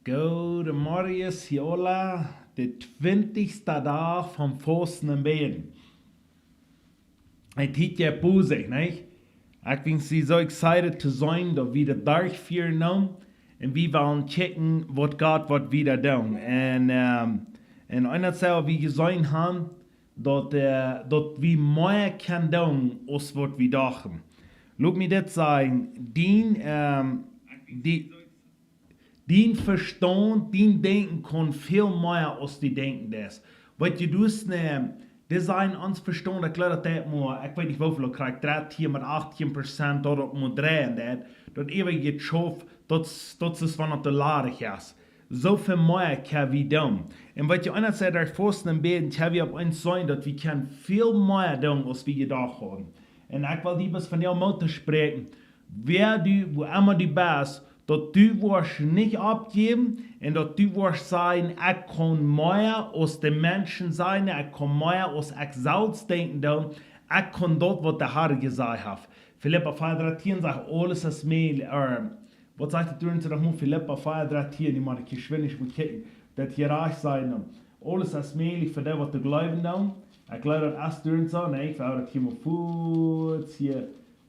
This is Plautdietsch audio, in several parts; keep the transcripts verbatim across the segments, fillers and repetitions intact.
Goodemorjes, jie aula. De twintichste Dach von Fausten un Bäden. Ekj hieet je bosich, nich? Ekj sie soo excited to seenen, daut wie daut derchfieren doonen. Un wie wellen checken, waut Gott woat wieda doonen. Un, ähm, un eent es, waut wie jeseenen haben, daut, äh, daut wie mea kjennen doonen, aus waut wie dochten. Lot mie dit sajen, dien, ähm, die, dien Vestaunt, dien Denkjen kaun väl mea aus du denkjen deist. Waut du deist, nä, dee sajen ons Vestaunt, ekj jleew daut deit mau, ekj weet nich woo väl, krakjt dartieen met achtieen Prozent daut opp mott dreien deit, daut äwje jeit schaufen, daut, daut es wan daut ladich es. Soo väl mea kjenn wie doonen. Un waut du eent sajchst, daut Fausten un Bäden, kjenn wie opp eent seenen, daut wie kjennen väl mea doonen aus wie jedocht hauden. Un ekj well die bloos vondoag Moot toospräakjen, wäa du, wua emma du best, daut du woascht nich oppjäwen un daut du woascht sajen, ekj kaun mea aus de Menschen sajen, ekj kaun mea aus ekj selfst denkjen doo, ekj kaun daut, waut de Herr jesajcht haft. Filippa vea dartieen sajcht, aules es mäajlich, äh, waut sajcht daut doa noch mol? Filippa vea dartieen, dee mott ekj hia schwind mol kjikjen, daut hia rajcht sajen. Aules es mäajlich fa dee, waut jleewen doonen. Ekj jleew daut es doa soo, nä, ekj well daut hia mol fuaz hia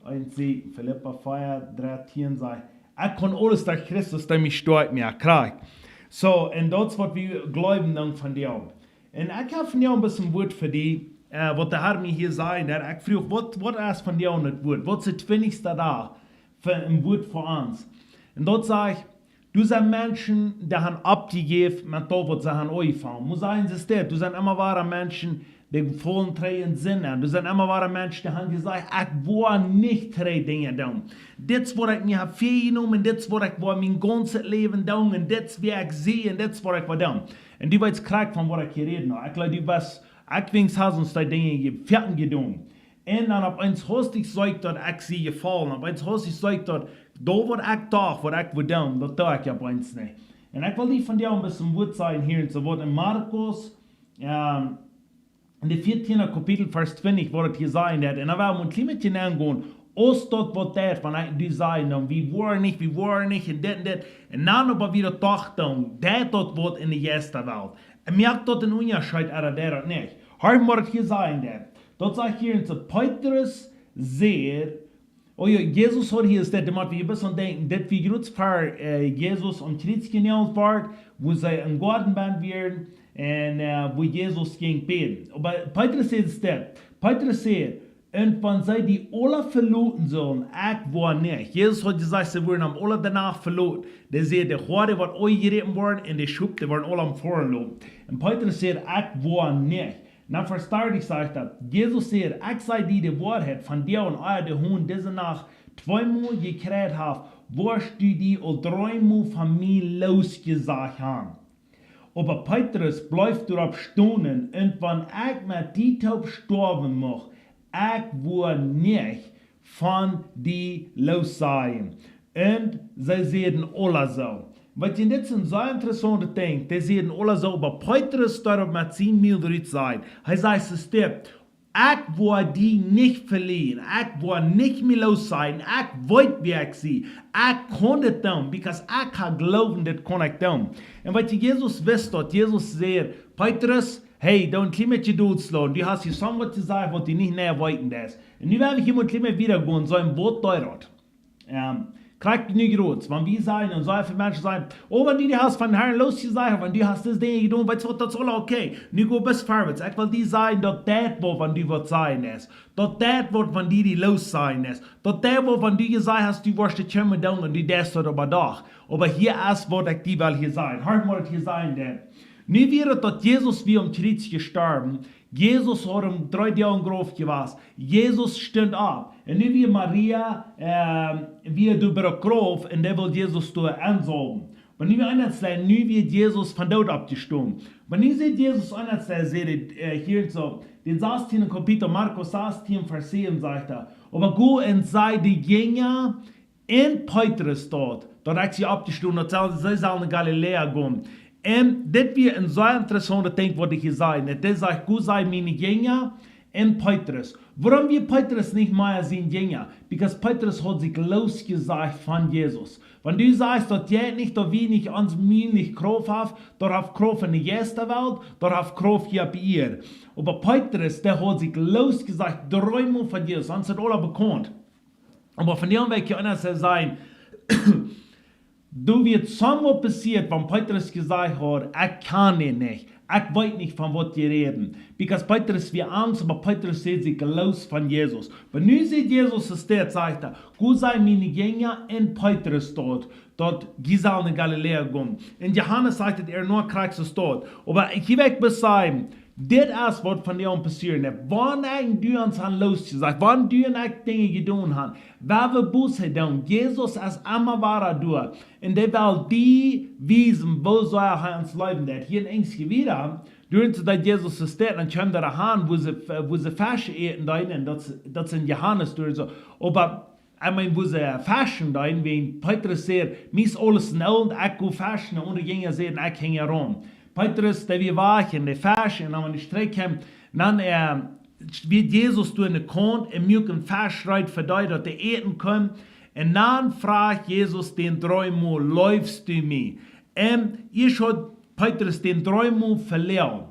eent seenen, Filippa vea dartieen sajcht, ekj kaun aules derch Christus, dee mie stoakj moakt, krakjt. Soo, un daut es, waut wie jleewen doonen vondoag. Un ekj hab vondoag een bät een Wuat fa die, äh, waut de Herr mie hia säd, daut ekj fruach, waut, waut es vondoag daut Wuat? Waut es daut twintichste Dach fa een Wuat fa ons? Un daut sajcht, doa sent Menschen, dee haben oppjejäft met daut, waut see haben aunjefongen. Mott sajen, see es dit, doa sent emma wada Menschen, dee faulen trigj en Sind. Doa sent emma wada Menschen, dee haben jesajcht, ekj woa nich trigj Dinja doonen. Dit es, waut ekj mie hab väajenomen, dit es, waut ekj woa mien gaunzet Läwen doonen, un dit es, wäa ekj sie, un dit es, waut ekj woa doonen. Un du weetst krakjt, von waut ekj hia räd, nä? Ekj jleew, du weetst, ekj weens hab ons dee Dinja je-, foaken jedonen. Un dan opp eent haustich saj ekj daut ekj sie jefaulen. Opp eent haustich saj ekj daut, daut waut ekj docht, waut ekj wull doonen, daut doo ekj opp eent nich. Un ekj well die vondoag een bät een Wuat sajen hia un soo waut en Markus, ähm, en daut vieetieende Kapitel, Varsch twintich, woat daut jesajcht, daut, un dan well wie een kjlien bät aungonen, aus daut waut daut, wan ekj die saj, dan, wie woaren nich, wie woaren nich, un dit un dit. Un dan oba wada docht, dan, daut daut waut en de Jeistawelt. Un moakt daut een Unjascheet, ooda daut daut nich? Hia woat daut jesajcht, daut. Daut sajcht hia en soo, Petrus säd, oh jo, Jesus haud hia, es daut, doa mott wie een bät aun denkjen, daut wia krakjt ver, äh, Jesus aum Kjriez jenoagelt wort, wua see em Goaden bennen wieren, un, äh, wua Jesus jinkj bäden. Oba Petrus säd, es daut, Petrus säd, un wan see die aula veloten sullen, ekj woa nich. Jesus haud jesajcht, see wudden am aula doano veloten. Dee säd, de Hoad woat aunjeräten woaren, un de Schop, dee woaren aula aum Foaren lopen. Un Petrus säd, ekj woa nich. Na, Varsch dartich sajcht daut, Jesus säd, ekj saj die de Woarheit, vondoag, ea de Hon dise Nacht tweemol jekjrieecht haft, woascht du die aul dreemol von mie losjesajcht haben. Oba Petrus bleef doaropp stonen, un wan ekj met die toop stoawen mucht, ekj woa nich von die lossajen. Un see säden aula soo. Waut je, dit es een sea interessauntet Dinkj. Dee säden aula soo, oba Petrus doaropp met sien Mul rut säd. Hee säd, es dit, ekj woa die nich velieren, ekj woa nich mie lossajen, ekj weet, wäa ekj sie, ekj kaun dit doonen, because ekj hab Gloowen, dit kaun ekj doonen. Un waut je, Jesus wist daut, Jesus säd, Petrus, hey, doo een kjlien bät Jedult, Sloon. Du hast hia soo waut jesajcht, waut du nich mea weeten deist. Un nu well wie hia mol een kjlien bät wieda gonen, soo een Wuat doa rut. Ähm, krakjt nu krakjt, wan wie sajen, un soo väl Menschen sajen, oh, wan du die hast von Herrn losjesajcht, wan du hast dise Dinja jedonen, weetst du waut, daut es aula okay. Nu go bloos verwoats. Ekj well die sajen, daut daut waut, wan du waut sajen deist. Daut daut waut, wan du die lossajen deist. Daut daut waut, wan du jesajcht hast, du woascht daut kjemma doonen, un du deist daut oba doch. Oba hia es, waut ekj die well hia sajen. Hia woat hia jesajcht, daut. Nu wia daut, daut Jesus wia aum Kjriez jestorwen, Jesus haud dree Doag em Grauf jewast. Jesus stunt opp. Un nu wia Maria, ähm, wia doa bie daut Grauf un dee wull Jesus doa aunsaulwen. Oba nu wia eent, nu wia Jesus vom Doot oppjestonen. Oba nu sajcht Jesus eent, sajcht, äh, hia en soo, dän sastieenden Kapitel, Markus sastieen, Varsch säwen sajcht hee: Oba go un saj de Jinja un Petrus daut, daut ekj sie oppjestonen, daut see, see sellen no Galiläa gonen. Un dit wia een sea interessauntet Dinkj, waut ekj hia saj. Daut hee sajcht, go saj miene Jinja un Petrus. Wuarom wia Petrus nich mea sien Jinja? Because Petrus haud sikj loosjesajcht von Jesus. Wan du sajchst, daut jeit nich, daut wie nich ons Mul nich Krauft haft, daut haft Krauft enne Jeistawelt, daut haft Krauft hia opp Ieed. Oba Petrus, dee haud sikj loosjesajcht dreemol von Jesus, ons es daut aula bekaunt. Oba von däm Wajch kaun ekj sajen, doa wia soo waut passieet, wan Petrus jesajcht haud, ekj kaun dän nich, ekj weet nich von waut jie räden. Because Petrus wia angst, oba Petrus säd sikj loos von Jesus. Oba nu sajcht Jesus, es daut, sajcht hee, go saj miene Jinja en Petrus doa, daut jie sellen no Galiläa gonen. En Johanes sajcht et, ea no Christus doa. Oba hia well ekj bloos sajen, dit es waut vondoag passieren deit. Wan ekj un du ons han loosjesajcht, wan du un ekj Dinja jedonen han, wan wie Buße doonen, Jesus es emma wada doa. Un dee well die wiesen, woo sea hee ons leewen deit. Hia en Enjskje wieda, doa soo daut Jesus es doa, dan kjeem doa han, wua see, wua see Fesch äten deeden, un daut, daut es en Johanes doa soo. Oba, ekj meen, wua see feschen deeden, wan Petrus säd, mie es aules en Ordnunk, ekj go feschen, un de Jinja säden, ekj henj aun. Petrus, dee wia wajch en de Fesch, un dan wan hee trigj kjeem, dan, ä, wia Jesus doa enne Kaunt un muak een Fesch reed fa dee, daut dee äten kunnen. Un dan fruach Jesus dän dreemol, leefst du mie? Un ieescht haud Petrus dän dreemol veläajent.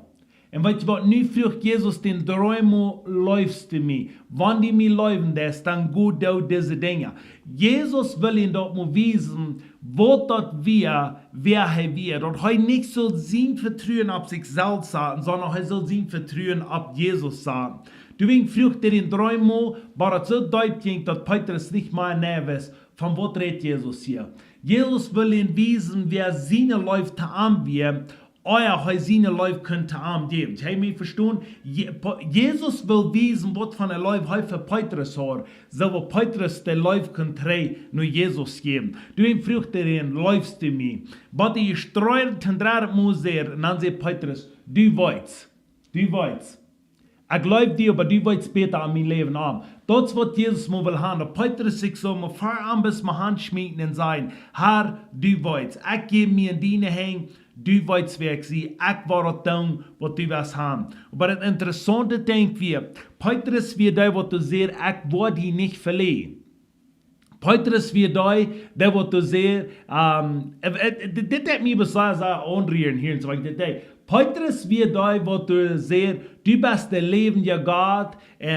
Un weetst du waut, nu fruach Jesus dän dreemol, leefst du mie? Wan du mie leewen deist, dan go doo dise Dinja. Jesus wull am daut mol wiesen, waut daut wia, wäa hee wia. Daut hee nich sull sien Vetruen opp sikj selfst saten, sonda hee sull sien Vetruen opp Jesus saten. Doawäajen fruach hee dän dreemol, oba daut soo deep jinkj, daut Petrus nich mea wist, von waut rät Jesus hia. Jesus wull am wiesen, wäa siene Leew to am wia, ea hee siene Leew kunn to am jäwen. Hee mie vestonen, Je-, Po-, Jesus wull wiesen, waut fa eene Leew hee fa Petrus haud, soo daut Petrus de Leew kunn trigj no Jesus jäwen. Doawäajen fruach hee am, leefst du mie? Waut hee jestreit, dän dredden Mol säd, un dan säd Petrus, du weetst, du weetst. Ekj leew die, oba du weetst bäta aun mien Läwen aun. Daut es waut Jesus mol wull han. Daut Petrus sikj sull mol ver am bloos mol hanschmieten un sajen, Herr, du weetst, ekj jäw mie en diene Henj, du weetst, wäa ekj sie, ekj woa daut doonen, waut du west han. Oba daut interessaunte Dinkj wia, Petrus wia dee, waut doa säd, ekj woa die nich veläajnen. Petrus wia dee, dee waut doa säd, ähm, ä, ä, dit, dit deit mie besonda sea aunrieren hia un soo, wiels dit deit. Petrus wia dee, waut doa säd, du best de läwendje Gott, ä,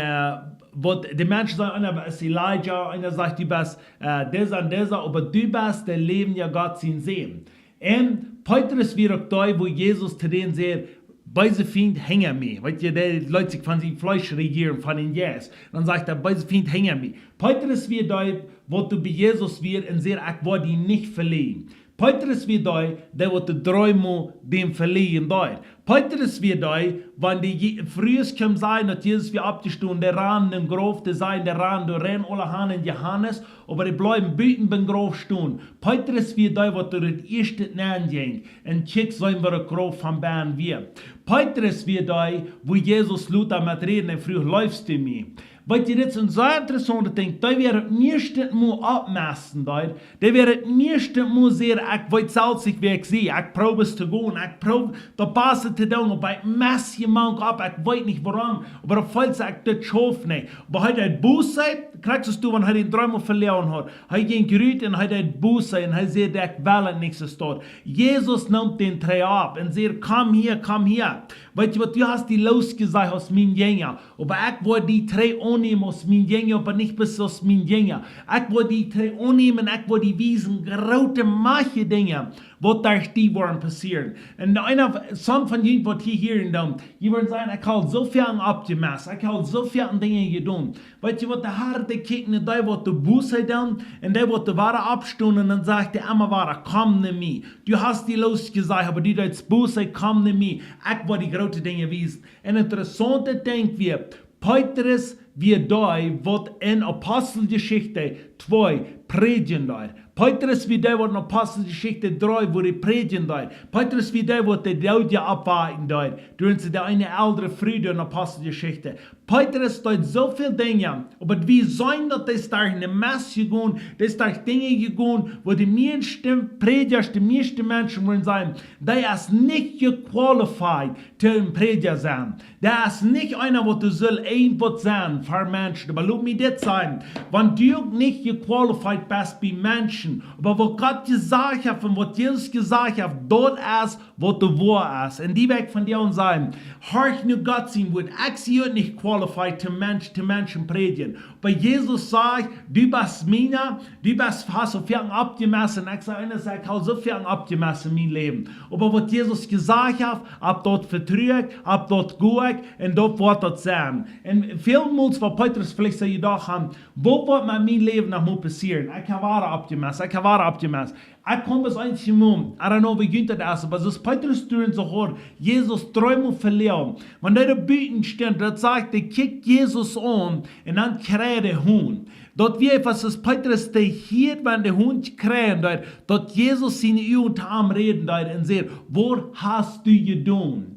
waut de Menschen sajen, eena es Elija, eena sajcht, du best, ä, disa un disa, oba du best de läwendje Gott sien Sän. Un Petrus wia uk dee, wua Jesus to dän säd, beesa Fient, hinja mie. Weetst du, dee leet sikj von sien Fleesch rejieren, von dän Jeist. Dan sajcht hee, beesa Fient, hinja mie. Petrus wia dee, waut doa bie Jesus wia un säd, ekj woa die nich veläajnen. Petrus wia dee, dee waut doa dreemol dän veläajnen deed. Petrus wia dee, wan de Je-, Frues kjeemen sajen, daut Jesus wia oppjestonen, dee randen em Grauf, dee sajen, dee randen doa rein, aule han en Johanes, oba dee bleewen buten biem Grauf stonen. Petrus wia dee, waut doa daut ieeschte nenn jinkj, un kjikj, see wia daut Grauf von bennen wia. Petrus wia dee, wua Jesus lota met räd un fruach, leefst du mie? Weetst du, dit es een sea interessauntet Dinkj. Dee wäa daut mieeschte mol oppmesen deed, dee wäa daut mieeschte mol säd, ekj weet selfst nich, wäa ekj sie, ekj proow bloos to gonen, ekj proow daut baste to doonen, oba ekj mes je mank opp, ekj weet nich wuarom, oba daut feelt sikj, ekj, dit schauft nich. Oba hee deed Buße, krakjt soo aus doa, wan hee dän dreemol veläajent haud. Hee jinkj rut un hee deed Buße un hee säd, ekj well et nich, soo steit. Jesus neem dän trigj opp un säd, komm hia, komm hia. Weetst du waut, du hast die loosjesajcht aus mien Jinja. Oba ekj woa die trigj aunnämen aus mien Jinja, oba nich bloos aus mien Jinja. Ekj woa die trigj aunnämen, ekj woa die wiesen groote, majchtje Dinja, waut derch die woaren passieren. Un eena, some von junt waut hia hieren doonen, jie woaren sajen, ekj hab soo väl oppjemest, ekj hab soo väl Dinja jedonen. Weetst du waut, de Herr, dee kjikjt no dee waut doa Buße doonen, un dee waut doa wada oppstonen, un dan sajcht hee emma wada, komm no mie. Du hast die loosjesajcht, oba du deetst Buße, komm no mie. Ekj woa die groote Dinja wiesen. Een interessauntet Dinkj wia, Petrus wia dee, waut en Aposteljeschicht twee, prädjen deed. Petrus wia dee, waut en Aposteljeschicht dree, wua dee prädjen deed. Petrus wia dee, waut de Doodje oppwakjen deed. Doa es de eene elre Fru en Aposteljeschicht. Petrus deed soo väl Dinja, oba wie seenen, daut dee es doa en de Mess jegonen, dee es doa Dinja jegonen, wua de mieeschte Prädja, de mieeschte Menschen wudden sajen, dee es nich gequalified to een Prädja sennen. Dee es nich eena, waut doa saul irjentwaut sennen fa Menschen. Oba lot mie dit sajen, wan du uk nich gequalified best bie Menschen, oba waut Gott jesajcht haft un waut Jesus jesajcht haft, daut es, waut de Woarheit es. Un dee Wajch von die un sajen, horch no Gott sien Wuat. Ekj sie uk nich qualified to Mensch, to Menschen prädjen. Oba Jesus sajcht, du best miena, du best, hast soo väl oppjemest, un ekj saj, eena sajcht, ekj hab soo väl oppjemest en mien Läwen. Oba waut Jesus jesajcht haft, opp daut vetru ekj, opp daut go ekj, un daut woat daut sennen. Un välmols, waut Petrus veleicht soo jedocht haft, waut woat met mien Läwen noch mol passieren? Ekj hab wada oppjemest, ekj hab wada oppjemest. Ekj kaun bat eent jemonen, I don't know, woo jünt daut es, oba soo aus Petrus doa en soo haud, Jesus dreemol veläajent. Wan dee doa buten stunt, daut sajcht, dee kjikjt Jesus aun un dan kjrieech dee Hunt. Daut wia, waut aus Petrus dee hieed, wan de Hunt kjrieejen deed, daut Jesus siene Uagen to am räden deed un säd, waut hast du jedonen?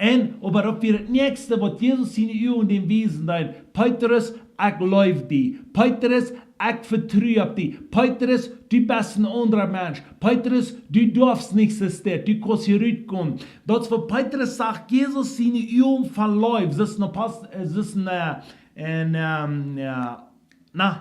Un, oba daut wia daut näakjste, waut Jesus siene Uagen däm wiesen deed. Petrus, ekj leew die. Petrus, ekj vetru opp die. Petrus, du best een aundra Mensch. Petrus, du doafst nich soo steit. Du kaust hia rutkomen. Daut es waut Petrus sajcht, Jesus siene Uagen von Leew. Daut es een Apostel, äh, daut es een, äh, een, äh, na,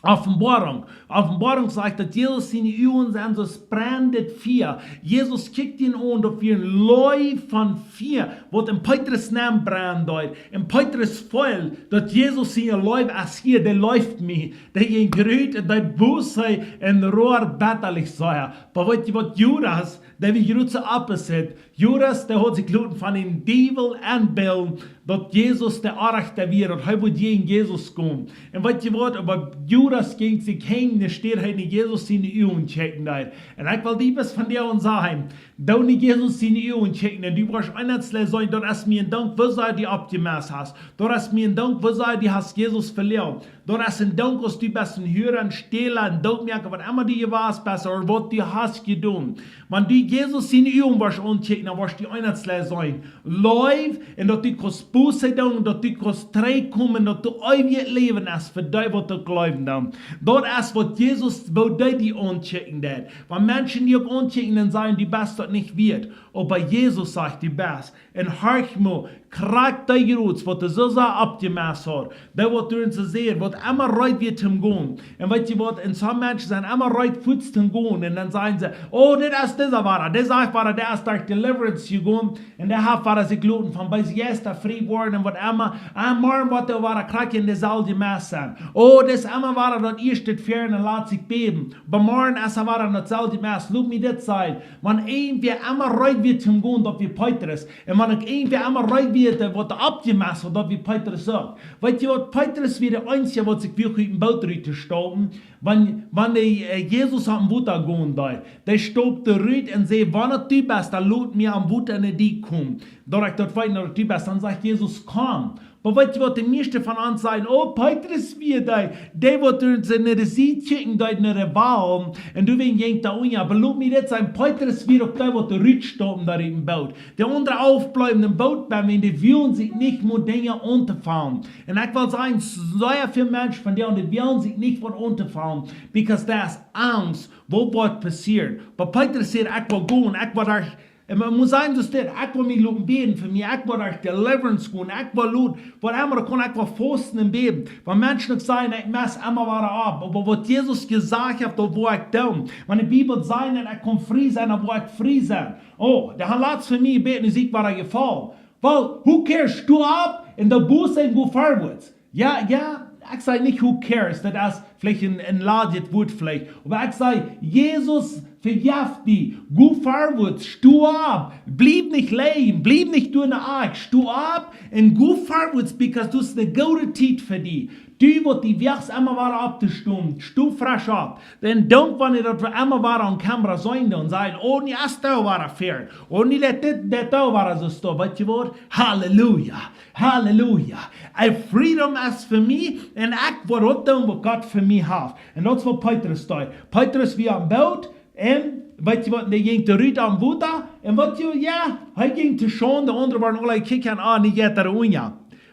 Openboarunk. Openboarunk sajcht, daut Jesus siene Uagen sent soo aus brennendet Fia. Jesus kjikjt am aun, daut wia een Leew von Fia, waut en Petrus nenn brennen deed. Un Petrus feeld, daut Jesus siene Leew es hia, dee leeft mie. Dee jinkj rut un dee Buße un road bettalich sea. Oba weetst du waut, Judas, dee wia jroz opposite. Judas, dee haud sikj loten von dän Diewel enbillen, daut Jesus de Oajchta wia, daut hee wudd jäajen Jesus gonen. Un weetst du waut, oba Judas jinkj sikj han, enne Städ hee no Jesus siene Uagen kjikjen deed. Un ekj well die bloos vondoag sajen, doo no Jesus siene Uagen kjikjen, un du woascht eensje seenen, daut es mie een Dank, woo sea du oppjemest hast. Daut es mie een Dank, woo sea du hast Jesus veläajent. Daut es een Dank, aus du best een Hura, een Stäla, een Dootmoaka, waut emma du jewast best, ooda waut du hast jedonen. Wan du Jesus siene Uagen woascht aunkjikjen, dan woascht du eensje seenen. Leew, un daut du kaust Buße doonen, daut du kaust trigjkomen, daut du eewjet Läwen hast fa dee, waut daut jleewen doonen. Daut es waut Jesus, woo dee die aunkjikjen deed. Wan Menschen die uk aunkjikjen un sajen, du best daut nich wieet. Oba Jesus sajcht, du best. Un horch mol, krakjt dee Jrots, waut dee soo sea oppjemest haud. Dee waut doa en soo sea, waut emma reed wia toom gonen. Un weetst du waut, un some Menschen sent emma reed fuaz toom gonen. Un dan sajen see, oh, dit es disa wada. Dee sajcht wada, dee es derch deliverance jegonen. Un dee haft wada sikj loten von beese Jeista frie woaren un waut emma. Un morjen woat hee wada krakjt en deeselwje Mess sennen. Oh, dee es emma wada daut ieeschte Varsch un lat sikj bäwen. Bie morjen es hee wada en dautselwje Mess. Lot mie dit sajen. Wan irjentwäa emma reed wia toom gonen, daut wia Petrus. Un wan uk irjentwäa emma reed wia, dee waut oppjemest haud, daut wia Petrus uk. Weetst du waut, Petrus wia de eensja, waut sikj wia ut dän Boot rut to staupen. Wan, wan dee, äh, Jesus oppem Wota gonen deed, dee staupt rut un säd, wan daut du best, dan lot mie aum Wota no die komen. Daut ekj daut weet, daut du best. Dan sajcht Jesus, komm. Oba weetst du waut, de mieeschte von ons sajen, oh, Petrus wia dee, dee waut doa en de Sied kjikjen deed no de Wellen, un doawäajen jinkj dee unja. Oba lot mie dit sajen, Petrus wia uk dee waut rut staupen deed ut dän Boot. De aundre aufbleewen em Boot, wiels dee wullen sikj nich met Dinja auntofangen. Un ekj well sajen, sea väl Menschen vondoag, dee wellen sikj nich waut auntofangen, because dee es Angst, waut woat passieren. Oba Petrus säd, ekj well gonen, ekj well doa Un maun mott sajen, soo aus dit, ekj well mie loten bäden fa mie, ekj well derch deliverance gonen, ekj well loten, waut emma ekj kaun, ekj well fausten un bäden. Wan Menschen uk sajen, ekj mess emma wada opp, oba waut Jesus jesajcht haft, daut woa ekj doonen. Wan de Bibel sajcht, daut ekj kaun frie sennen, dan woa ekj frie sennen. Oh, dee haud latst fa mie jebät, nu sie ekj wada jefollen. Well, who cares? Sto opp un doo Buße un go forwards. Jo, jo, ekj saj nich who cares, daut es veleicht een, een ladjet Wuat veleicht. Oba ekj saj, Jesus vejeft die, go forwards, sto opp, bliew nich lijen, bliew nich doa enne Akj, sto opp un go forwards, because daut es de goode Tiet fa die. Du waut die wajchst emma wada opptostonen, sto fresch opp. Dan doont, wan dee daut emma wada aun camera seenen un sajen, oh, nu es dee wada fair. Oh, nu lat dit, daut dee wada soo stonen. Weetst du waut? Halleluja. Halleluja. Een freedom es fa mie un ekj woa daut doonen waut Gott fa mie nich haft. Un daut es waut Petrus deed. Petrus wia aum Boot un, weet jie waut, dee jinkj doa rut aum Wota. Un weet jie, jo, hee jinkj to Schaund, de aundre wieren aula kjikjen, ah, nu jeit hee unja.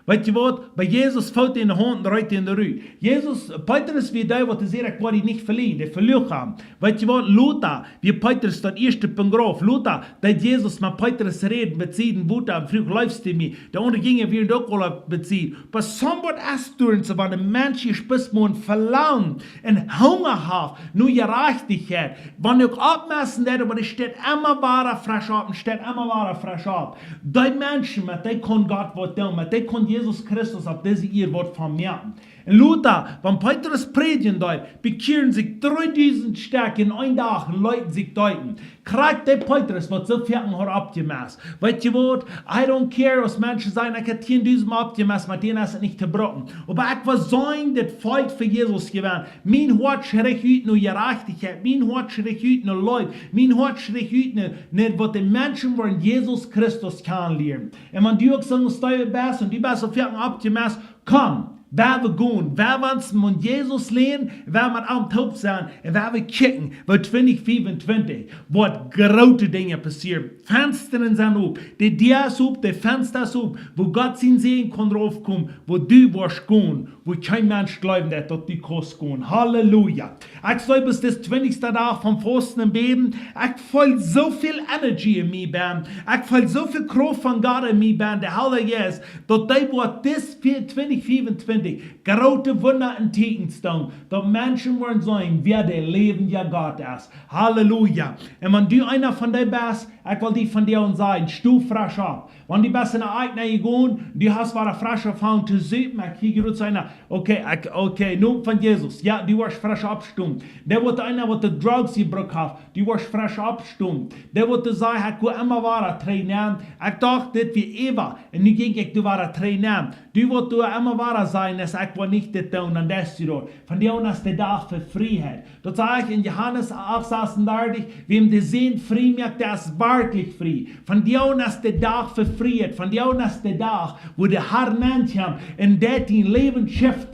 Weet jie waut, bie Jesus foot hee enne Haunt un reet hee doa rut. Jesus, Petrus wia dee waut säd: "Ekj woa die nich veleeten." Dee veluach am. Weet jie waut, lota, wia Petrus daut ieeschte oppem Grauf. Lota, daut Jesus met Petrus räd, bie sied Wota un fruach: "Leefst du mie?" De aundre Jinja wieren uk aul bie sied. But somewhat as doaren, soo wan een Mensch hia spesmon Velangen un Hunga haft no Jerajchtichkjeit, wan hee uk oppmessen deit, oba dee steit emma wada fresch opp un steit emma wada fresch opp. Dee Menschen, met dee kaun Gott waut doonen, met dee kaun Jesus Christus opp dise Ieed waut von moaken. Un lota, wan Petrus prädjen deed, bekjieren sikj dreedusent Stekj en een Dach un leeten sikj deepen. Krakjt dee Petrus, waut soo väl haud oppjemest. Weet jie waut? I don't care aus Menschen sajen: "Ekj hab tiendusent oppjemest, met dän es et nich to brucken." Oba ekj well seenen, daut Volkj fa Jesus jewennen. Mien Hoat schricht ut no Jerajchtichkjeit. Mien Hoat schricht ut no Leew. Mien Hoat schricht ut no, no waut de Menschen woaren Jesus Christus kjanen lieren. Un wan du uk soo steiwe best un du best soo väl oppjemest, komm, wie woaren gonen, wie woaren ons aun Jesus länen, wie woaren met am toop sennen un wie woaren kjikjen, woo twintich fiefuntwintich woat groote Dinja passieren. Fenstren sent op, de Däa es op, de Fensta es op, wua Gott sien Säajen kaun raufkomen, wua du woascht gonen, wua kjeen Mensch jleewen deit, daut du kaust gonen. Halleluja. Ekj stei bie disen twintichsten Dach von Fausten un Bäden. Ekj feel soo väl Energy en mie benn. Ekj feel soo väl Krauft von Gott en mie benn. De Heilje Jeist, daut dee woat dis fiefuntwintich, fiefuntwintich groote Wunda un Tieekjens doonen, daut Menschen woaren seenen, wäa de läwendja Gott es. Halleluja. Un wan du eena von dee best, ekj well die vondoag sajen: Sto fresch opp. Wan du best en de Akj nenjegonen, du hast wada fresch aunjefongen to supen, ekj hia jrod soo eena: "Okay, ekj, okay, nu von Jesus." Jo, du woascht fresch oppstonen. Dee waut, eena waut de Drugs jebrukt haft, du woascht fresch oppstonen. Dee waut säd: "Ekj go emma wada trigj nenn. Ekj docht, dit wia äwa, un nu jinkj ekj doa wada trigj nenn." Du waut doa emma wada sajen: "Ekj woa nich dit doonen", dan deist du daut. Vondoag es de Dach fa Frieheit. Daut sajcht en Johanes acht sasundartich: "Wäm de Sän frie moakt, dee es werkjlich frie." Vondoag es de Dach fa Frieheit. Vondoag es de Dach, wua de Har nenkjemt un daut dien Läwen shift,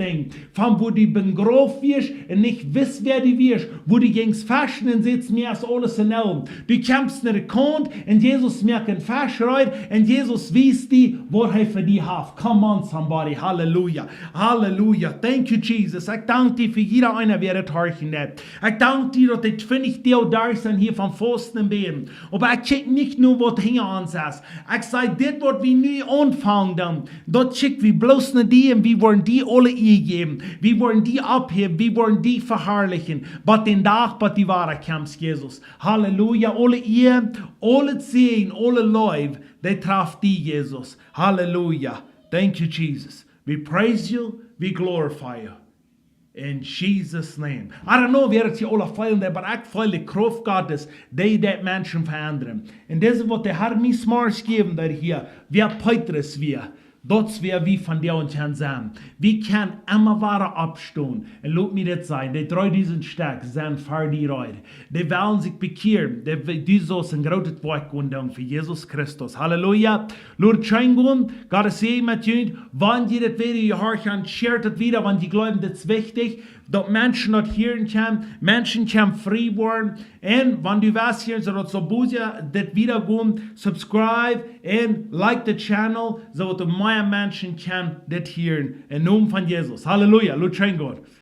von wua du bie Grauf wieescht un nich wist, wäa du wieescht, wua du jinjst feschen un sätst: "Mie es aules en Orden." Du kjemst no de Kaunt un Jesus moakt een Fesch reed un Jesus wiest die, waut hee fa die haft. Come on, somebody. Halleluja. Halleluja. Thank you, Jesus. Ekj dank die fa jieda eena, wäa dit horchen deit. Ekj dank die, daut dee twintichdoagje Dach sent hia von Fausten un Bäden. Oba ekj kjikj nich no waut hinja ons es. Ekj saj: Dit waut wie nu aunfangen doonen, daut kjikj wie bloos no die un wie woaren die aule Ea jäwen. Wie woaren die opphäwen, wie woaren die veharlichen. Bat dän Dach, bat du wada kjemst, Jesus. Halleluja. Aule Ea, aule Säajen, aule Leew, dee traft die, Jesus. Halleluja. Thank you, Jesus. We praise you, we glorify you. In Jesus' name. I don't know, wäa daut hia aula feelen deit, but ekj feel de Krauft Gottes, dee deit Menschen veendren. Un dise waut de Har mie zemorjes jeef, daut hia, wäa Petrus wia, daut es wäa wie vondoag kjennen sennen. Wie kjennen emma wada oppstonen. Un lot mie dit sajen, dee dreedusent Stekj sent fa die reed. Dee wellen sikj bekjieren. Dee, du saust een grootet Woakj gonen doonen fa Jesus Christus. Halleluja. Lot scheen gonen. Gott sie met junt. Wan jie dit Video jehorcht haben, share daut wieda, wan jie jleewen, dit es wichtich, daut Menschen daut hieren kjennen, Menschen kjennen frie woaren. Un wan du west hia, soo daut soo bosja dit wieda gonen, subscribe un like de channel, soo daut mea Menschen kjennen dit hieren. Em Nomen von Jesus. Halleluja. Lot scheen gonen.